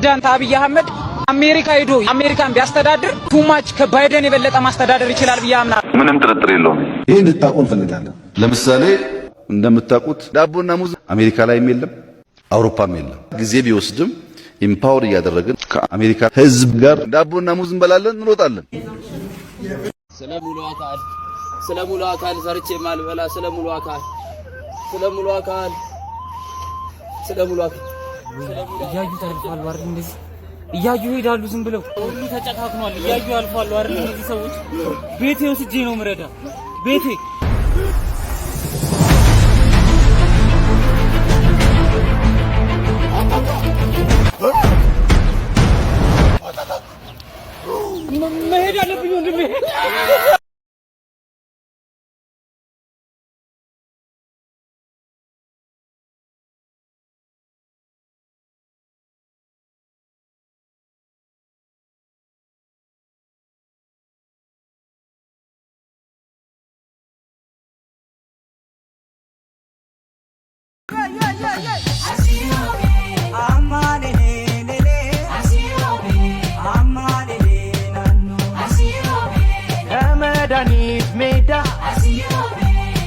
ፕሬዝዳንት አብይ አህመድ አሜሪካ ሄዶ አሜሪካን ቢያስተዳድር too much ከባይደን የበለጠ ማስተዳደር ይችላል ብዬ አምናለሁ። ምንም ጥርጥር የለውም። ይህ እንድታውቁ እንፈልጋለን። ለምሳሌ እንደምታውቁት ዳቦና ሙዝ አሜሪካ ላይም የለም፣ አውሮፓም የለም። ጊዜ ቢወስድም empower እያደረግን ከአሜሪካ ሕዝብ ጋር ዳቦና ሙዝ እንበላለን፣ እንሮጣለን። ስለ ሙሉ አካል፣ ስለ ሙሉ አካል ሰርቼ ማልበላ፣ ስለ ሙሉ አካል፣ ስለ ሙሉ አካል፣ ስለ ሙሉ አካል። እያዩ ታልፋሉ አይደል? እንደዚህ እያዩ ይሄዳሉ። ዝም ብለው ሁሉ ተጨካክኗል። እያዩ ያልፋሉ አይደል? እነዚህ ሰዎች ቤቴ ወስጄ ነው ምረዳ ቤቴ። መሄድ አለብኝ ወንድሜ። ከመድኃኒት ሜዳ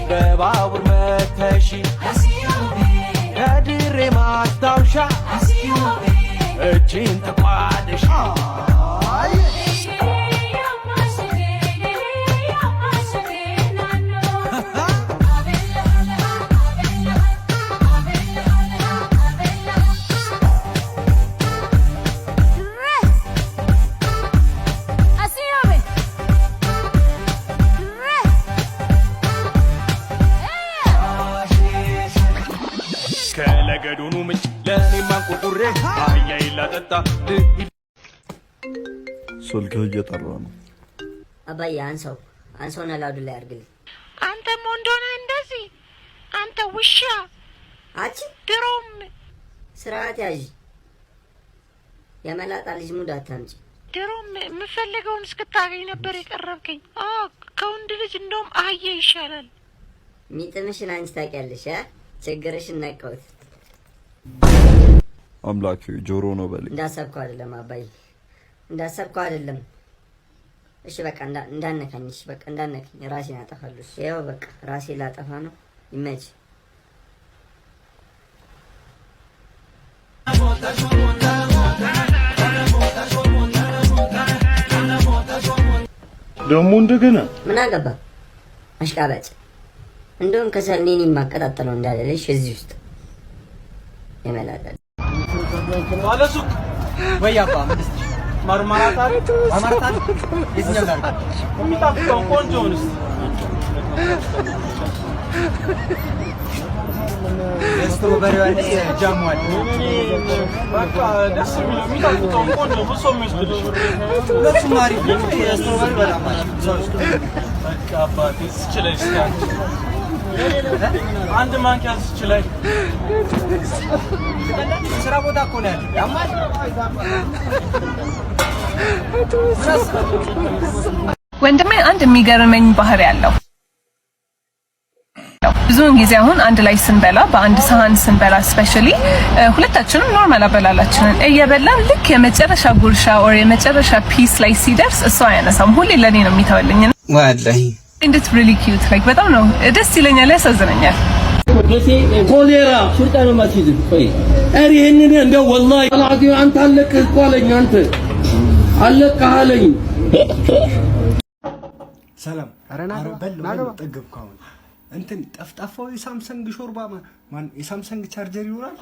በባቡር መተሺ ከድሬ ማስታወሻ እጅን ተቋደሽ። ከለገዶኑ ምንጭ ለእኔም አንቆርቁሬ አህያዬን ላጠጣ። ስልክህ እየጠራ ነው። አባዬ አንሳው፣ አንሳውና loud ላይ አድርግልኝ። አንተም ወንድ ሆነህ እንደዚህ፣ አንተ ውሻ። አቺ። ድሮም ስርዓት ያዥ። የመላጣ ልጅ mood አታምጪ። ድሮም የምፈልገውን እስክታገኝ ነበር የቀረብከኝ። አዎ፣ ከወንድ ልጅ እንደውም አህያ ይሻላል። ሚጥምሽን አንቺ ታውቂያለሽ። አ ችግርሽን ነቀውት። አምላኬ ጆሮ ነው በለኝ። እንዳሰብከው አይደለም አባዬ፣ እንዳሰብከው አይደለም። እሺ በቃ እንዳነካኝ፣ እሺ በቃ እንዳነካኝ፣ ራሴን አጠፋለሁ። እሺ ይኸው በቃ ራሴን ላጠፋ ነው። ይመች። ደግሞ እንደገና። ምን አገባ አሽቃባጭ። እንደውም ከሰል እኔን የማቀጣጠለው እንዳለልሽ እዚህ ውስጥ የመላጣ። ባለሱቅ ወይ አባ ምንድን ማርማራታ። ማርማራታ የትኛው ጋር? የሚጣፍጠውን ቆንጆውን እስኪ። Strawberry አለ፣ jam ኡ አለ። በቃ ደስ የሚለው የሚጣፍጠውን ቆንጆ ብሶ የሚወስድልሽ። ሁለቱም አሪፍ ነው። የ strawberry በጣም አሪፍ ነው። በቃ አባቴ እዚች ላይ እስኪ አንድ ማንኪያ እዚች ላይ። ስራ ቦታ እኮ ነው ያለው። ያማል። ወንድሜ አንድ የሚገርመኝ ባህሪ ያለው፣ ብዙውን ጊዜ አሁን አንድ ላይ ስንበላ፣ በአንድ ሰሃን ስንበላ especially ሁለታችንም normal አበላላችንን እየበላን ልክ የመጨረሻ ጉርሻ or የመጨረሻ piece ላይ ሲደርስ እሱ አያነሳም። ሁሌ ለኔ ነው የሚተውልኝ። ወላሂ And it's really cute, like በጣም ነው ደስ ይለኛል፣ ያሳዝነኛል። ኮሌራ ሹርጣ ነው የማትይዝም። ቆይ ኧረ ይሄንን እንደው ወላሂ አልዓዚም አንተ አለቅህ እኮ አለኝ። አንተ አለቅህ አለኝ። ሰላም። ኧረ በለው በለው፣ ጠገብኩ አሁን። እንትን ጠፍጣፋው የሳምሰንግ ሾርባ ማን የሳምሰንግ ቻርጀር ይኖራል?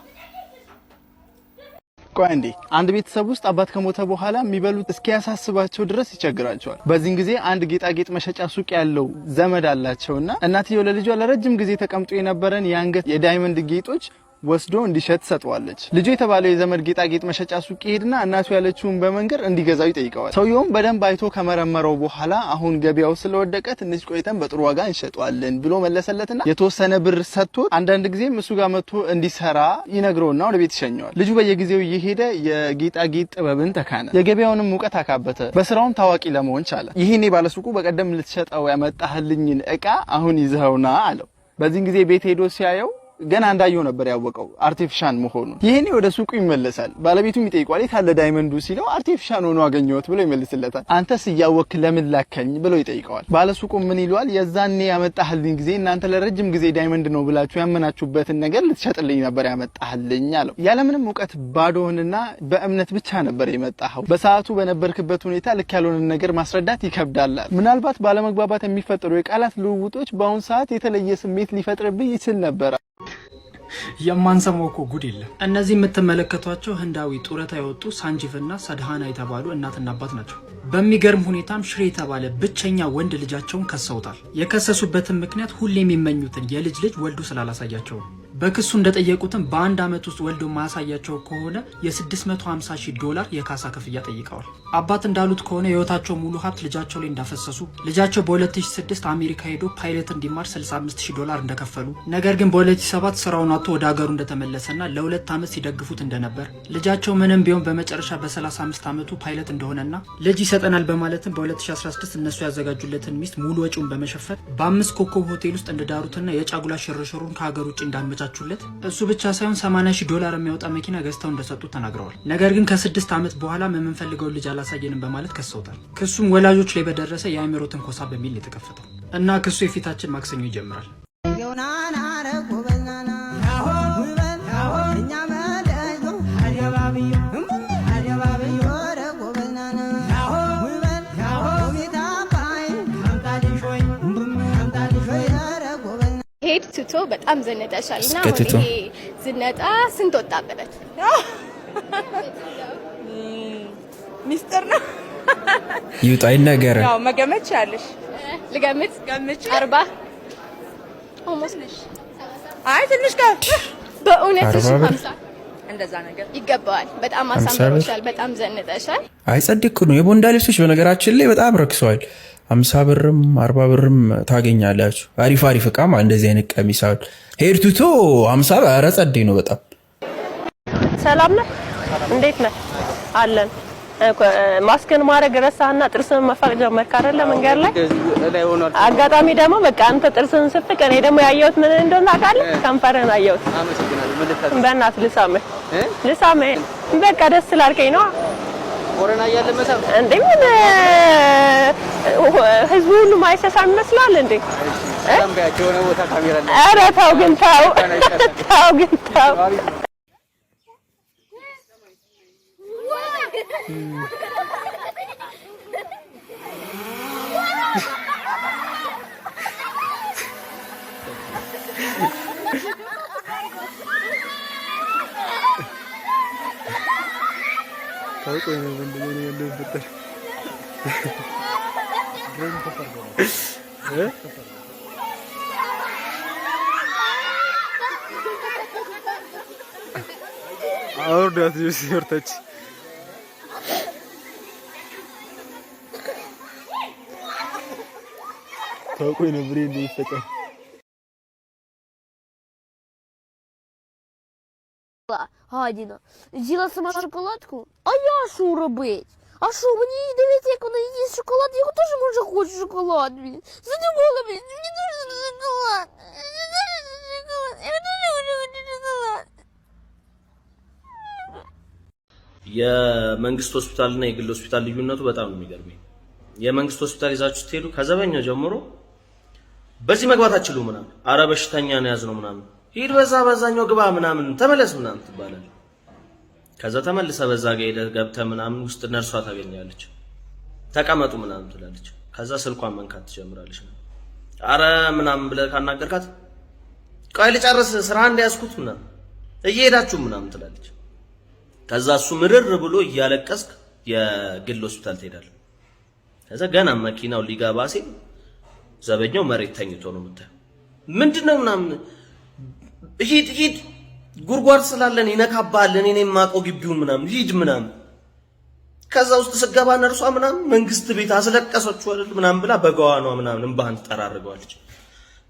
ቆይ አንዴ፣ አንድ ቤተሰብ ውስጥ አባት ከሞተ በኋላ የሚበሉት እስኪያሳስባቸው ድረስ ይቸግራቸዋል። በዚህን ጊዜ አንድ ጌጣጌጥ መሸጫ ሱቅ ያለው ዘመድ አላቸውና እናትየው ለልጇ ለረጅም ጊዜ ተቀምጦ የነበረን የአንገት የ diamond ጌጦች ወስዶ እንዲሸጥ ሰጠዋለች። ልጁ የተባለው የዘመድ ጌጣጌጥ መሸጫ ሱቅ ይሄድና እናቱ ያለችውን በመንገር እንዲገዛው ይጠይቀዋል። ሰውየውም በደንብ አይቶ ከመረመረው በኋላ አሁን ገበያው ስለወደቀ ትንሽ ቆይተን በጥሩ ዋጋ እንሸጠዋለን ብሎ መለሰለትና የተወሰነ ብር ሰጥቶ አንዳንድ ጊዜም እሱ ጋር መጥቶ እንዲሰራ ይነግረውና ወደ ቤት ይሸኘዋል። ልጁ በየጊዜው እየሄደ የጌጣጌጥ ጥበብን ተካነ፣ የገበያውንም እውቀት አካበተ፣ በስራውም ታዋቂ ለመሆን ቻለ። ይህኔ ባለሱቁ በቀደም ልትሸጠው ያመጣህልኝን እቃ አሁን ይዘኸውና አለው። በዚህን ጊዜ ቤት ሄዶ ሲያየው ገና እንዳየው ነበር ያወቀው artificial መሆኑን። ይሄኔ ወደ ሱቁ ይመለሳል። ባለቤቱም ይጠይቀዋል። የት አለ diamond ኡ ሲለው artificial ሆኖ አገኘሁት ብሎ ይመልስለታል። አንተስ እያወቅክ ለምን ላከኝ ብሎ ይጠይቀዋል። ባለሱቁ ምን ይለዋል? የዛኔ ያመጣህልኝ ጊዜ እናንተ ለረጅም ጊዜ diamond ነው ብላችሁ ያመናችሁበትን ነገር ልትሸጥልኝ ነበር ያመጣህልኝ አለው። ያለምንም እውቀት ባዶህንና በእምነት ብቻ ነበር የመጣኸው። በሰዓቱ በነበርክበት ሁኔታ ልክ ያልሆነ ነገር ማስረዳት ይከብዳል። ምናልባት ባለመግባባት የሚፈጠሩ የቃላት ልውውጦች በአሁን ሰዓት የተለየ ስሜት ሊፈጥርብህ ይችል ነበር። የማንሰማው እኮ ጉድ የለም። እነዚህ የምትመለከቷቸው ህንዳዊ ጡረታ የወጡ ሳንጂቭ እና ሰድሃና የተባሉ እናትና አባት ናቸው። በሚገርም ሁኔታም ሽሬ የተባለ ብቸኛ ወንድ ልጃቸውን ከሰውታል። የከሰሱበትን ምክንያት ሁሌ የሚመኙትን የልጅ ልጅ ወልዶ ስላላሳያቸው ነው። በክሱ እንደጠየቁትም በአንድ ዓመት ውስጥ ወልዶ ማያሳያቸው ከሆነ የ650 ሺህ ዶላር የካሳ ክፍያ ጠይቀዋል። አባት እንዳሉት ከሆነ የህይወታቸው ሙሉ ሀብት ልጃቸው ላይ እንዳፈሰሱ፣ ልጃቸው በ2006 አሜሪካ ሄዶ ፓይለት እንዲማር 65 ሺህ ዶላር እንደከፈሉ፣ ነገር ግን በ2007 ስራውን አጥቶ ወደ ሀገሩ እንደተመለሰና ለ2 ዓመት ሲደግፉት እንደነበር፣ ልጃቸው ምንም ቢሆን በመጨረሻ በ35 ዓመቱ ፓይለት እንደሆነና ልጅ ይሰጠናል በማለትም በ2016 እነሱ ያዘጋጁለትን ሚስት ሙሉ ወጪውን በመሸፈን በአምስት ኮከብ ሆቴል ውስጥ እንደዳሩትና የጫጉላ ሽርሽሩን ከሀገር ውጭ እንዳመቻቹለት፣ እሱ ብቻ ሳይሆን 80 ሺህ ዶላር የሚያወጣ መኪና ገዝተው እንደሰጡ ተናግረዋል። ነገር ግን ከ6 ዓመት በኋላ የምንፈልገውን ልጅ አላሳየንም በማለት ከሰውታል። ክሱም ወላጆች ላይ በደረሰ የአእምሮ ትንኮሳ በሚል የተከፈተው እና ክሱ የፊታችን ማክሰኞ ይጀምራል። Head to toe በጣም ዘንጠሻል እና እስከ አሁን to toe። ይሄ ዝነጣ ስንት ወጣበት? ሚስጥር ነው። ይውጣ ይነገር። ያው መገመት ያለሽ። ልገምት? ገምች። 40 almost። አይ፣ ትንሽ ከፍ። በእውነት? 40 እሺ። ብር። 50 እንደዛ ነገር። ይገባዋል። በጣም 50 ብር። አሳምሮሻል። በጣም ዘንጠሻል። አይ ጸዴ እኮ ነው። የቦንዳ ልብሶች በነገራችን ላይ በጣም ረክሰዋል። 50 ብርም 40 ብርም ታገኛላችሁ። አሪፍ አሪፍ እቃ ማለት እንደዚህ አይነት ቀሚስ አሁን head to toe 50፣ ኧረ ጸዴ ነው በጣም። ሰላም ነህ? እንዴት ነህ? አለን። ማስክን ማድረግ ረሳህና ጥርስህን መፋቅ ጀመርክ አይደለ? መንገድ ላይ አጋጣሚ ደግሞ በቃ አንተ ጥርስህን ስፍቅ እኔ ደግሞ ያየሁት ምን እንደሆነ ታውቃለህ? ከንፈርህን አየሁት። በእናትህ ልሳምህ፣ ልሳምህ። በቃ ደስ ስላልከኝ ነው። ኮሮና እያለ መሳም? እንዴ ምን ህዝቡ ሁሉ ማይሰሳም ይመስላል እንዴ? ሰላም በያቸው የሆነ ቦታ ካሜራ ላይ። ኧረ ተው ግን ተው፣ ተው ግን ተው። ታውቆ ነው ወንድሜ ነው እንደሚፈጠር እ አውርዳት ሲወርታች ታውቆ ነበር እንደሚፈጠር። Гадіна. З'їла сама шоколадку? А я що робить? А що, мені їй дивиться, як вона їсть шоколад, я теж, може, хочу шоколад, блін. Задумала, блін, мені дуже шоколад. Мені дуже шоколад. Я дуже хочу шоколад. የመንግስት ሆስፒታል እና የግል ሆስፒታል ልዩነቱ በጣም ነው የሚገርመኝ። የመንግስት ሆስፒታል ይዛችሁ ስትሄዱ ከዘበኛው ጀምሮ በዚህ መግባት አትችሉ ምናምን፣ አረ በሽተኛ ነው ያዝነው ምናምን፣ ሂድ በዛ በዛኛው ግባ ምናምን፣ ተመለስ ምናምን ትባላለህ። ከዛ ተመልሰ በዛ ጋር ሄደህ ገብተህ ምናምን ውስጥ ነርሷ ታገኛለች። ተቀመጡ ምናምን ትላለች። ከዛ ስልኳን መንካት ትጀምራለች። አረ ምናምን ብለህ ካናገርካት ቆይ ልጨርስ ስራ እንደያዝኩት ምናምን እየሄዳችሁ ምናምን ትላለች። ከዛ እሱ ምርር ብሎ እያለቀስክ የግል ሆስፒታል ትሄዳለህ። ከዛ ገና መኪናው ሊገባ ሲል ዘበኛው መሬት ተኝቶ ነው የምታየው። ምንድን ነው ምናምን፣ ሂድ ሂድ፣ ጉድጓድ ስላለን ይነካባል፣ እኔ ነኝ የማውቀው ግቢውን ምናምን፣ ሂድ ምናምን። ከዛ ውስጥ ስገባ ነርሷ ምናምን መንግስት ቤት አስለቀሰችው አይደል ምናምን ብላ በገዋኗ ምናምን እንባህን ትጠራርገዋለች።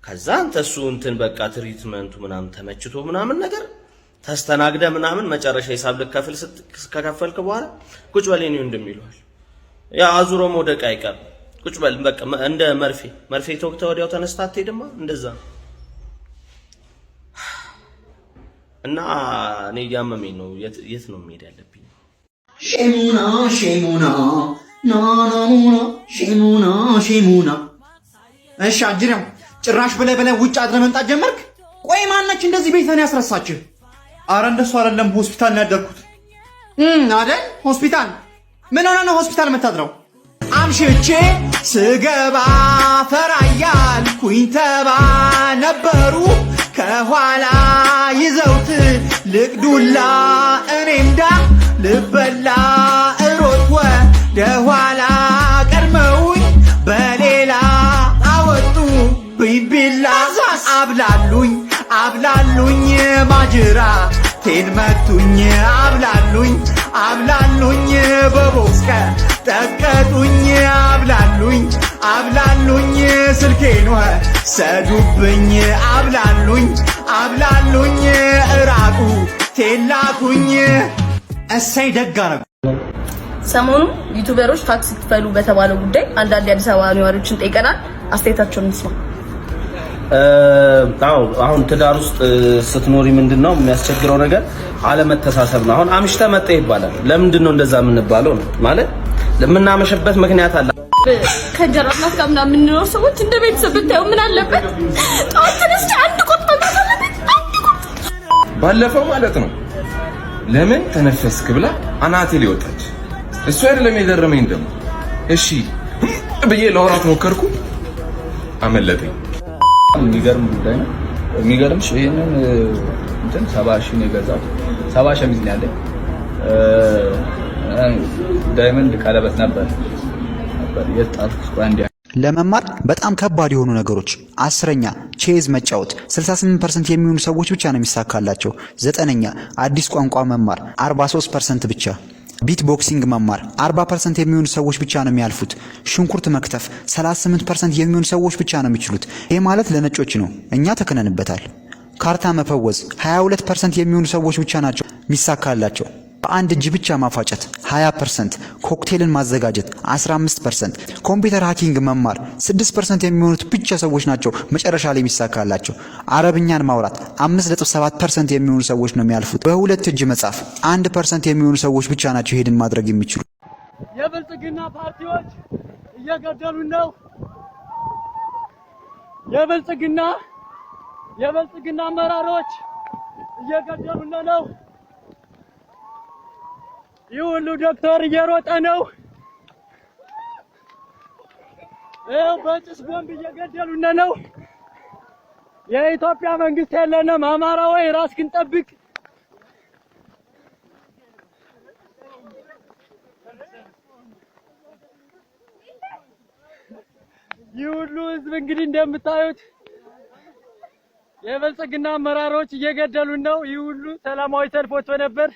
ከዛ አንተ እሱ እንትን በቃ treatment ኡ ምናምን ተመችቶ ምናምን ነገር ተስተናግደ ምናምን መጨረሻ ሂሳብ ልከፍል ከከፈልክ በኋላ ቁጭ በል የኔ ወንድም ይለዋል። ያ አዙሮ መውደቅ አይቀርም። ቁጭ በል በቃ፣ እንደ መርፌ መርፌ ተወግተህ ወዲያው ተነስተህ አትሄድማ፣ እንደዛ ነው። እና እኔ እያመመኝ ነው። የት ነው መሄድ ያለብኝ? ሼሙና ሼሙና ናናሙና ሼሙና ሼሙና። እሺ አጅሬው፣ ጭራሽ ብለህ ብለህ ውጭ አድረህ መምጣት ጀመርክ? ቆይ ማነች እንደዚህ ቤትህን ያስረሳችህ? አረ እንደሱ አይደለም፣ ሆስፒታል ነው ያደርኩት። አይደል? ሆስፒታል ምን ሆነ ነው ሆስፒታል የምታድረው? አምሽቼ ስገባ ፈራያልኩኝ ተባ ነበሩ ከኋላ ይዘውት ልቅዱላ እኔ እንዳ ልበላ እሮጥ ወደ ኋላ ቀድመውኝ በሌላ አወጡብኝ ቢላ። አብላሉኝ አብላሉኝ ማጅራቴን መቱኝ፣ አብላሉኝ አብላሉኝ በቦክስ ቀጠቀጡኝ፣ አብላሉኝ አብላሉኝ ስልኬን ወሰዱብኝ፣ አብላሉኝ አብላሉኝ እራቁቴን ላኩኝ። እሰይ ደግ አደረጉ። ሰሞኑን ዩቱበሮች ታክስ ክፈሉ በተባለው ጉዳይ አንዳንድ የአዲስ አበባ ነዋሪዎችን ጠይቀናል። አስተያየታቸውን እንስማ። አዎ፣ አሁን ትዳር ውስጥ ስትኖሪ ምንድን ነው የሚያስቸግረው ነገር? አለመተሳሰብ ነው። አሁን አምሽተህ መጣ ይባላል። ለምንድን ነው እንደዛ የምንባለው? ነው ማለት የምናመሽበት ምክንያት አለ። ከእንጀራ እናት ጋር ምናምን የምንኖር ሰዎች እንደ ቤተሰብ ብታየው ምን አለበት? ጠዋት ተነስቼ አንድ ቁርጥ መብላት አለበት። አንድ ቁርጥ። ባለፈው ማለት ነው ለምን ተነፈስክ ብላ አናቴ ላይ ወጣች። እሱ አይደለም የገረመኝ ደግሞ እሺ ብዬ ለወራት ሞከርኩ፣ አመለጠኝ። የሚገርም ጉዳይ ነው። የሚገርምሽ ይሄንን እንትን 70,000 ነው የገዛው። 70 ሸሚዝ ነው ያለኝ። Diamond ቀለበት ነበር ነበር የት ጣልኩት? ቆይ አንዴ። ለመማር በጣም ከባድ የሆኑ ነገሮች፣ 10ኛ ቼዝ መጫወት 68% የሚሆኑ ሰዎች ብቻ ነው የሚሳካላቸው። ዘጠነኛ አዲስ ቋንቋ መማር 43% ብቻ። Beat boxing መማር 40% የሚሆኑ ሰዎች ብቻ ነው የሚያልፉት። ሽንኩርት መክተፍ 38% የሚሆኑ ሰዎች ብቻ ነው የሚችሉት። ይህ ማለት ለነጮች ነው፣ እኛ ተክነንበታል። ካርታ መፈወዝ 22% የሚሆኑ ሰዎች ብቻ ናቸው የሚሳካላቸው። በአንድ እጅ ብቻ ማፋጨት 20%፣ ኮክቴልን ማዘጋጀት 15%፣ computer hacking መማር 6% የሚሆኑት ብቻ ሰዎች ናቸው መጨረሻ ላይ የሚሳካላቸው። አረብኛን ማውራት 5.7% የሚሆኑ ሰዎች ነው የሚያልፉት። በሁለት እጅ መጻፍ 1% የሚሆኑ ሰዎች ብቻ ናቸው ይሄንን ማድረግ የሚችሉ። የብልጽግና ፓርቲዎች እየገደሉን ነው። የብልጽግና አመራሮች እየገደሉን ነው። ይህ ሁሉ ዶክተር እየሮጠ ነው። ይኸው በጭስ ቦምብ እየገደሉን ነው። የኢትዮጵያ መንግስት የለንም። አማራ ወይ ራስህን ጠብቅ። ይህ ሁሉ ህዝብ እንግዲህ እንደምታዩት የብልጽግና አመራሮች እየገደሉን ነው። ይህ ሁሉ ሰላማዊ ሰልፍ ወጥቶ ነበር።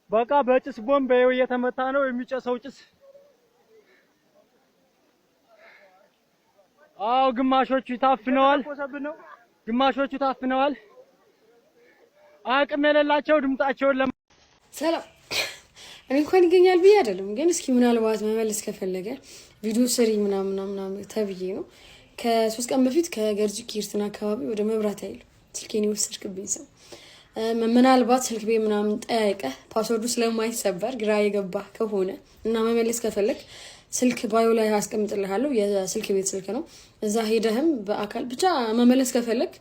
በቃ በጭስ ቦምብ ይኸው እየተመታ ነው የሚጨሰው ጭስ። አዎ ግማሾቹ ታፍነዋል፣ ግማሾቹ ታፍነዋል። አቅም የሌላቸው ድምጣቸውን ሰላም፣ እኔ እንኳን ይገኛል ብዬ አይደለም፣ ግን እስኪ ምናልባት መመለስ ከፈለገ ቪዲዮ ስሪ ምናምን ምናምን ተብዬ ነው። ከ3 ቀን በፊት ከገርጂ ኪርትና አካባቢ ወደ መብራት ኃይል ስልኬን የወሰድክብኝ ሰው፣ ምናልባት ስልክ ቤት ምናምን ጠያይቀህ password ኡ ስለማይሰበር ግራ የገባ ከሆነ እና መመለስ ከፈለግ ስልክ bio ላይ አስቀምጥልሃለሁ። የስልክ ቤት ስልክ ነው። እዛ ሄደህም በአካል ብቻ መመለስ ከፈለግ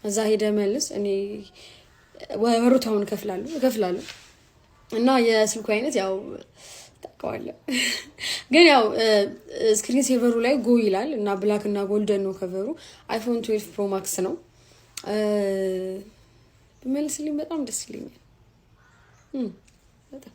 እዛ ሄደህ መልስ። እኔ ወሮታውን እከፍላለሁ እከፍላለሁ። እና የስልኩ አይነት ያው ታውቀዋለህ፣ ግን ያው screen saver ኡ ላይ ጎ ይላል እና black እና golden ነው cover ኡ። iPhone 12 Pro Max ነው። ብመልስልኝ በጣም ደስ ይለኛል። በጣም።